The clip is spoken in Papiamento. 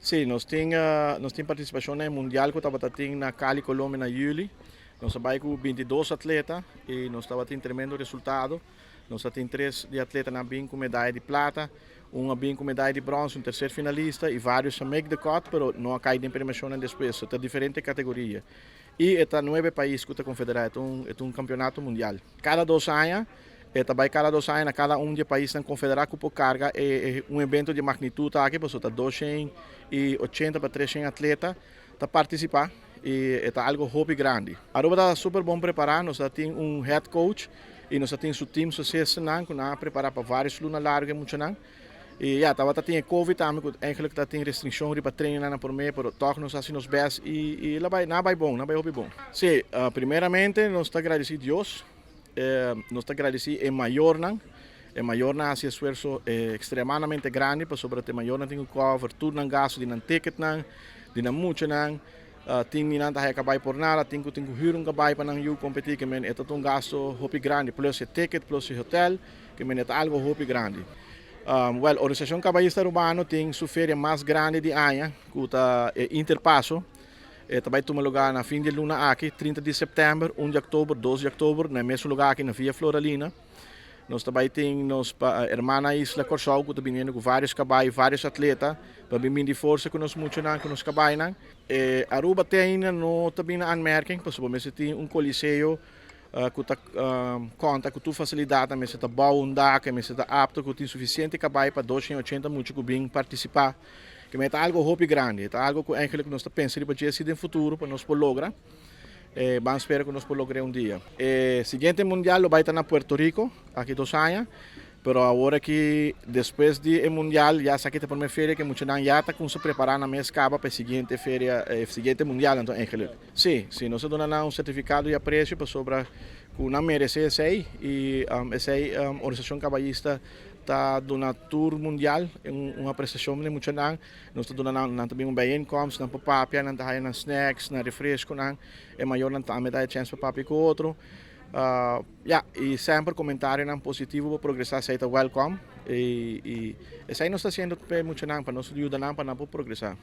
Si, nos tin participacion na Mundial cu tabata tin na Cali, Colombia na juli. Nos a bay cu 22 atleta y nos tabatin tremendo resultado. Nos tin tres di atleta a bin cu medaya di plata, un a bin cu medaya di brons, un tercer finalista y varios a make the cut, pero no a cay den premiacion despues. Ta diferente categoria. Y ta nuebe pais cu ta confedera, e ta un campeonato mundial. Cada 2 aña, e tambe cada 2 aña, na cada un di e paisnan confedera cu por carga un evento di magnitud aki, pasobra ta 280 pa 300 atleta ta participa y ta algo hopi grandi. Aruba ta super bon prepara, nos tin un head coach y nos tin su team suceso cu a prepara pa varios luna largo mucho nan. Y ja, tabata tin COVID tambe, cu eigenlijk dat tin restriccion pa train na por mes, pero toch nos a haci nos best y el a bay, nan a bay bon, nan a bay hopi bon. Si, primeramente nos ta gradici Dios, nos ta gradici e mayornan, e mayornan a haci esfuerso extremadamente grandi, pasobra e mayornan tin cu cover tur nan gasto di nan ticket nan, di nan muchanan, tin nan ta cabay por nada, tin cu huur un cabay pa nan yiu competi, kiermen e ta un gasto hopi grandi, plus e ticket, plus e hotel, kiermen ta algo hopi grandi. Well, Organisacion Cabayista Arubano tin su feria mas grandi di aña, cu ta Interpaso. E tambe ta tuma luga na fin di luna aki, 30 di september, 1 di october, 2 di october, na mesun luga aki na Via Floralina. Nos tambe tin nos hermana isla Corsou, cu ta bini cu varios cabay, varios atleta, pa bin di forsa cu nos muchanan, cu nos cabaynan. Aruba te ainda no ta bin na aanmerking, pasobra mester tin un coliseo cu ta conta cu tur facilidad, mester ta bou un dak, mester ta apto, cu tin suficiente cabay pa 280 mucha cu bin participa. Kiermen ta algo hopi grandi, ta algo cu eigenlijk nos ta pensa pa den futuro pa nos por logra. Ban spera cu nos por logra un dia. Siguiente Mundial lo bay ta na Puerto Rico, aki 2 aña. Pero awor aki, despues di Mundial, ya sa cu ta prome feria cu muchanan ya ta cuminsa prepara nan mes caba pa e siguiente feria, siguiente Mundial, anto eigenlijk. Si, nos a duna un certificado di aprecio pasobra cu nan merece esey y esey Organisacion Cabayista ta duna tur Mundial un apreciacion di muchanan. Nos ta duna nan tambe un bijeenkomst, nan por papia, nan ta haya nan snacks, nan refresco nan, e mayornan tambe ta chance pa papia cu otro. Ja, y semper comentarionan positivo pa progresa, esey ta welcome. Y esey nos ta haciendo pa muchanan, pa nos yuda nan pa nan progresa.